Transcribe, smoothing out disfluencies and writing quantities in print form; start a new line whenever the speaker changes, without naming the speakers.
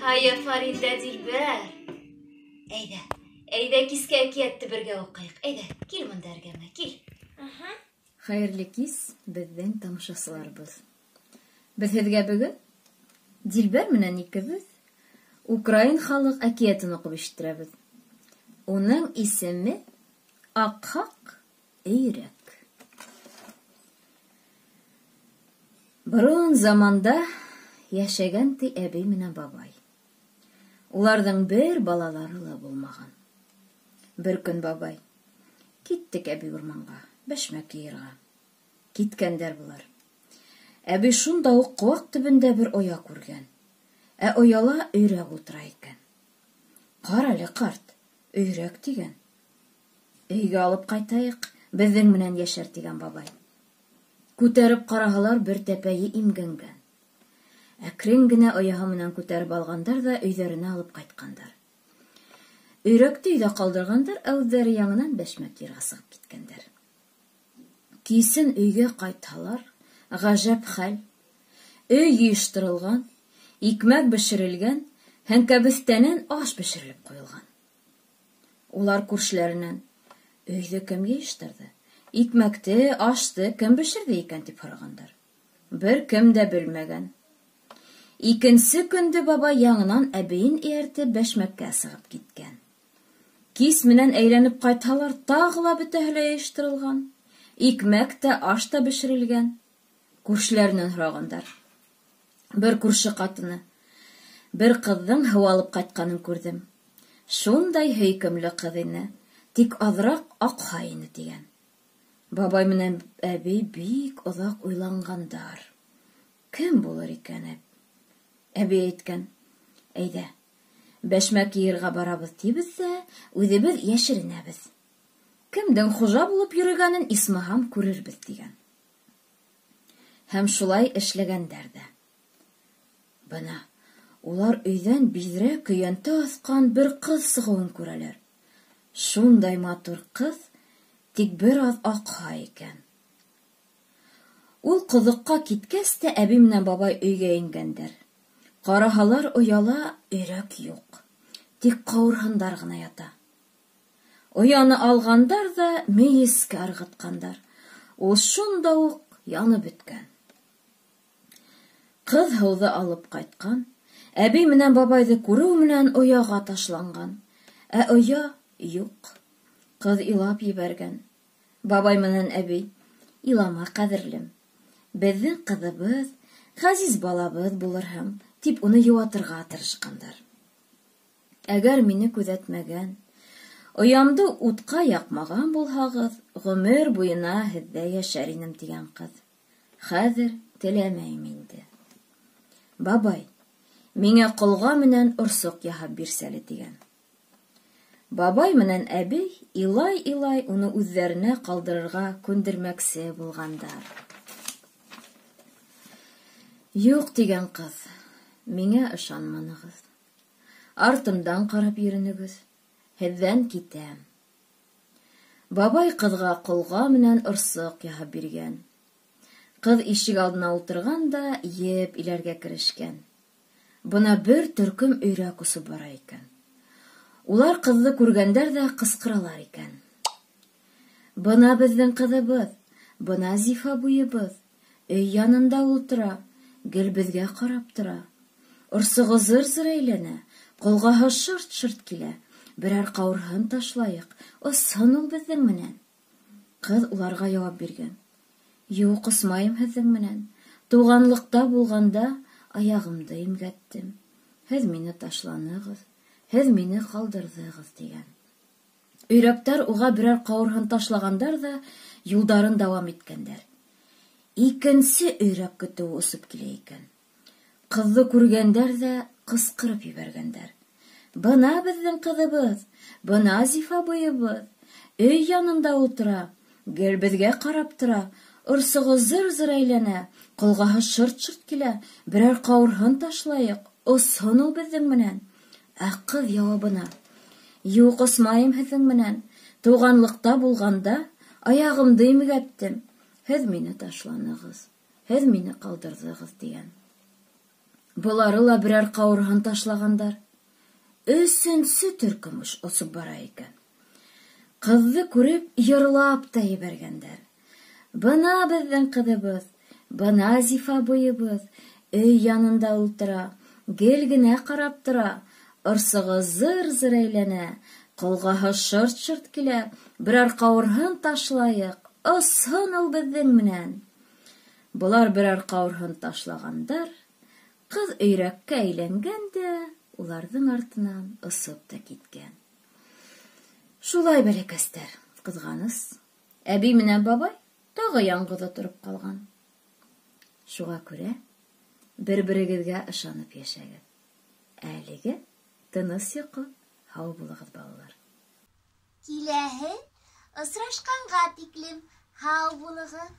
Һай, афарин дә, Дилбәр! Әйҙә, әйҙә, киске әкиәтте бергә уҡыйыҡ. Әйҙә, кил бында эргәмә, кил.
Хәйерле кис, беҙҙең тамашасыларыбыҙ. Беҙ һеҙгә бөгөн Дилбәр менән икебеҙ украин халыҡ әкиәтен уҡып ишеттерәбеҙ. Уның исеме Аҡһаҡ өйрәк. Борон заманда йәшәгән ти әбей менән бабай. Уларҙың бер балалары ла булмаған. Бер көн бабай: "Киттек, әбей, урманға, бәшмәк йыйырға." Киткәндәр былар. Әбей шунда уҡ ҡыуаҡ төбөндә бер оя күргән. Ә ояла өйрәк ултыра икән. "Ҡара әле, ҡарт, өйрәк", тигән. "Өйгә алып ҡайтайыҡ, беҙҙең менән йәшәр", тигән бабай. Күтәреп ҡараһалар, бер тәпәйе имгәнгән. Әкрен генә ояһы менән күтәреп алғандар ҙа өйҙәренә алып ҡайтҡандар. Өйрәкте өйҙә ҡалдырғандар, ә үҙҙәре яңынан бәшмәк йыйырға сығып киткәндәр. Кисен өйгә ҡайтһалар, ғәжәп хәл. Өй йыйыштырылған, икмәк бешерелгән һәм кәбеҫтәнән аш бешерелеп ҡуйылған. Улар күршеләренән: "Өйҙө кем йыйыштырҙы? Икмәкте, ашты кем бешерҙе икән?" тип һорағандар. Бер кем дә белмәгән. Икенсе көндө бабай яңынан әбейен эйәртеп бәшмәккә сығып киткән. Кис менән әйләнеп ҡайтһалар, тағы ла бөтәһе лә йыйыштырылған. Икмәк тә, аш та бешерелгән. Күршеләренән һорағандар. Бер күрше ҡатыны: "Бер ҡыҙҙың һыу алып ҡайтҡанын күрҙем. Шундай һөйкөмлө ҡыҙ ине, тик аҙыраҡ аҡһа ине", тигән. Бабай менән әбей бик оҙаҡ уйланғандар. Кем булыр икән? Әбей әйткән: "Әйҙә, бәшмәк йыйырға барабыҙ тибеҙ ҙә, үҙебеҙ йәшеренәбеҙ. Кемдең хужа булып йөрөгәнен исмаһам күрербеҙ", тигән. Һәм шулай эшләгәндәр ҙә. Бына улар өйҙән биҙрә көйәнтә аҫҡан бер ҡыҙ сығыуын күрәләр. Шундай матур ҡыҙ, тик бер аҙ аҡһа икән. Ул ҡоҙоҡҡа киткәс тә әбей менән бабай өйгә ингәндәр. Ҡараһалар, ояла өйрәк юҡ, тик ҡауырһындар ғына ята. Ояны алғандар ҙа мейескә ырғытҡандар. Ул шунда уҡ янып бөткән. Ҡыҙ һыуҙы алып ҡайтҡан, әбей менән бабайҙы күреү менән ояға ташланған. Ә оя юҡ. Ҡыҙ илап ебәргән. Бабай менән әбей: "Илама, ҡәҙерлем, беҙҙең ҡыҙыбыҙ, ғәзиз балабыҙ булырһың", тип уны йыуатырға тырышҡандар. "Әгәр мине күҙәтмәгән, оямды утҡа яҡмаған булһағыҙ, ғүмер буйына һеҙҙә йәшәр инем", тигән ҡыҙ. "Хәҙер теләмәйем инде. Бабай, миңә ҡолға менән орсоҡ яһап бирсәле", тигән. Бабай менән әбей илай-илай уны үҙҙәренә ҡалдырырға күндермәксе булғандар. "Юҡ", тигән ҡыҙ, "миңә ышанманығыҙ. Артымдан ҡарап йөрөнөгөҙ, һеҙҙән китәм." Бабай ҡыҙға ҡолға менән орсоҡ яһап биргән. Ҡыҙ ишек алдына ултырған да еп иләргә керешкән. Бына бер төркөм өйрәк осоп бара икән. Улар ҡыҙҙы күргәндәр ҙә ҡысҡыралар икән. "Бына беҙҙең ҡыҙыбыҙ, бына зифа буйыбыҙ, өй янында ултыра, гел беҙгә ҡарап тора. Орсоғо зыр-зыр әйләнә, ҡолғаһы шырт-шырт килә, берәр ҡауырһын ташлайыҡ, осһон ул беҙҙең менән." Ҡыҙ уларға яуап биргән: "Юҡ, осмайым һеҙҙең менән. Туғанлыҡта булғанда аяғымды имгәттем. Һеҙ мине ташланығыҙ, һеҙ мине ҡалдырҙығыҙ", тигән. Өйрәктәр уға берәр ҡауырһын ташлағандар ҙа юлдарын дауам иткәндәр. Икенсе өйрәк көтөүе осоп килә икән. Ҡыҙҙы күргәндәр ҙә ҡысҡырып ебәргәндәр. "Бына беҙҙең ҡыҙыбыҙ, бына зифа буйыбыҙ, өй янында ултыра, гел беҙгә ҡарап тора, орсоғо зыр-зыр әйләнә, ҡолғаһы шырт-шырт килә, берәр ҡауырһын ташлайыҡ, осһон ул беҙҙең менән." Ә ҡыҙ яуабына: "Юҡ, осмайым һеҙҙең менән. Туғанлыҡта булғанда Аяғымды имгәттем, һеҙ мине ташланығыҙ, һеҙ мине ҡалдырҙығыҙ, тигән. Былары ла берәр ҡауырһын ташлағандар. Өсөнсө төркөм осоп бара икән. Ҡыҙҙы күреп йырлап та ебәргәндәр. Бына беҙҙең ҡыҙыбыҙ, бына зифа буйыбыҙ, өй янында ултыра, гел генә ҡарап тора, орсоғо зыр-зыр әйләнә, ҡолғаһы шырт-шырт килә, берәр ҡауырһын ташлайыҡ, осһон ул беҙҙең менән. Былар берәр ҡауырһын ташлағандар, ҡыҙ өйрәккә әйләнгән дә уларҙың артынан осоп та киткән. Шулай, бәләкәстәр, ҡыҙғаныс. Әбей менән бабай тағы яңғыҙы тороп ҡалған. Шуға күрә бер-берегеҙгә ышанып йәшәгеҙ. Әлегә тыныс йоҡо, һау булығыҙ, балалар.
Киләһе осрашҡанға тиклем һау булығыҙ.